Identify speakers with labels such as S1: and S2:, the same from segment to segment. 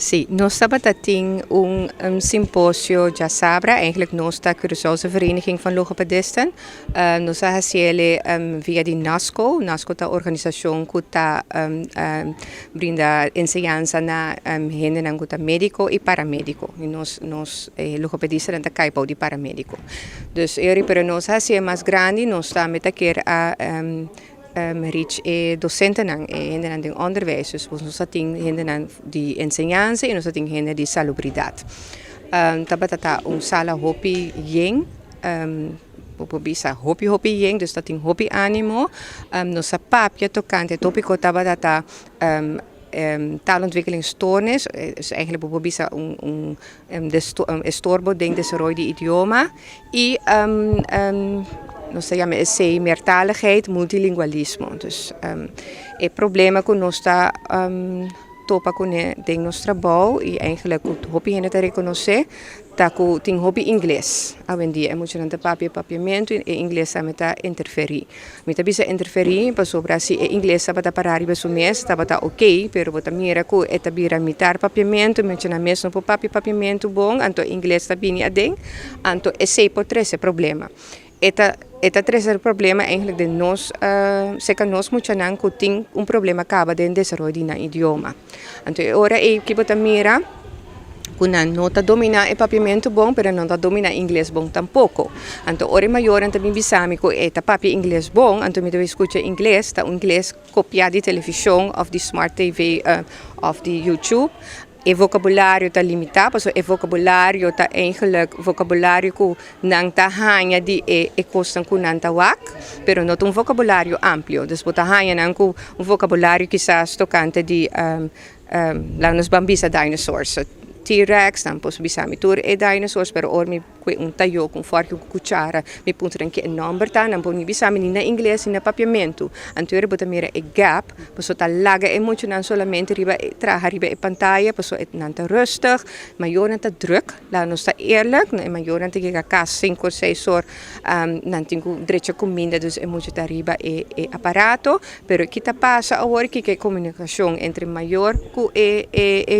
S1: Sí, nos tabatin un simposio djasabra, eigenlijk nos ta Curaçaose Vereniging van Logopedisten. Nos a hasié via di NASCO. NASCO ta organisashon ku ta brinda enseñansa na hendenan ku ta médiko i paramédiko. I nos logopedistanan ta kai di paramédiko. Dus pero nos a hasié mas grandi, nos tambe ta kier a reach e dosentenan, e hendenan di onderwijs. Dus nos tin hendenan di enseñansa i nos tin hende di salubridat. Tabata un sala hopi yen, bisa hopi hopi yen, dus tabatin hopi ánimo. Nos a papia tokante tópiko tabata taalontwikkelingsstoornis, dus eigenlijk bo bisa un estorbo den desaroyo di idioma i nos ta yama esei meertaligheid, multilingualismo. Dus e problema ku nos ta topa kuné den nos trabou i eigenlijk hopi hende ta rekonosé ta ku tin hopi ingles. Awendia e muchanan ta papia papiamentu i ingles tambe ta interferí. Mi ta bisa interferí pasobra si e ingles tabata pará riba su mes tabata ok, pero bo ta mira ku e ta bira mitar papiamentu, muchanan mes no por papia papiamentu bon, anto ingles ta bini aden, anto esei por trese problema. E ta trese problema eigenlijk den nos, serka nos muchanan ku tin un problema kaba den desaroyo di nan idioma. Anto ora ei ku bo ta mira ku nan no ta dominá e papiamentu bon, pero no ta dominá ingles bon tampoko. Anto ora mayornan ta bin bisami ku e ta papia ingles bon, anto mi ta skucha ingles, ta un ingles kopiá di televishon òf di Smart TV òf di YouTube. E vokabulario ta limitá, pasobra e vokabulario ta eigenlijk vokabulario ku nan ta haña di e kosnan ku nan ta wak, pero no ta un vokabulario amplio. Dus bo ta haña nan ku un vokabulario kisas tokante di laga nos ban bisa dinosaurs. T-Rex, nan por bisa mi tur e dinosaurs, pero ora mi kue un tayó ku un fòrki ku kuchara, mi puntra nan ki e nòmber ta, nan por ni bisa mi ni na ingles ni na papiamentu. Anto bo ta mira e gap, pasobra ta laga e muchanan solamente riba traha riba e pantaya, pasobra nan ta rustig, mayornan ta druk, laga nos ta eerlijk, e mayornan ta yega kas 5 6 or, nan tin ku drecha kuminda, dus e mucha ta riba e aparato, pero kiko ta pasa awor ku e komunikashon entre mayor ku e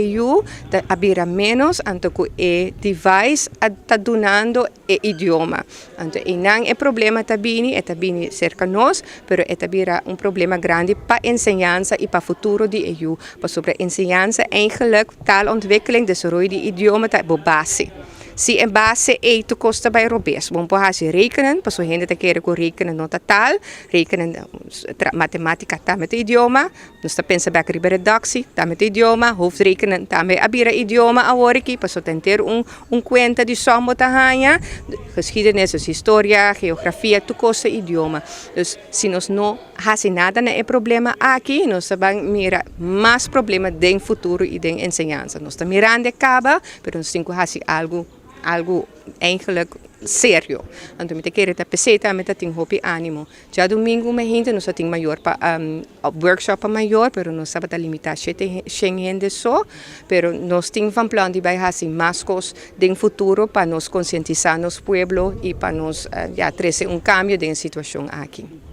S1: yu ta a bira menos, anto ku e device ta dunando e idioma. Anto einan e problema ta bini, e ta bini serka nos, pero e ta bira un problema grandi pa enseñansa i pa futuro di e yu. Pasobra enseñansa eigenlijk, taalontwikkeling, desaroyo di idioma ta bo base. Si e base ei tur kos ta bai robes, bo por hasi rekenen, pasobra hende ta kere ku rekenen no ta taal, rekenen, matemátika tambe ta idioma, nos ta pensa bèk riba redactie, tambe ta idioma, hoofdrekenen tambe a bira idioma awor aki, pasobra ta henter un kuenta di som bo ta haña, geschiedenis, dus historia, geografia, tur kos ta idioma. Dus si nos no hasi nada na e problema aki, nos ta bai mira mas problema den futuro i den enseñansa. Nos ta mirando kaba, pero nos tin ku hasi algu eigenlijk serio. Anto mi ta kere ta p'esei tambe ta tin hopi ánimo. Djadumingu mainta nos tin mayor pa workshop pa mayor, pero nos tabata limitá 700 hende so, pero nos tin van plan di bai hasi mas kos den futuro pa nos konsientisá nos pueblo i pa nos, ja, trese un kambio den situashon aki.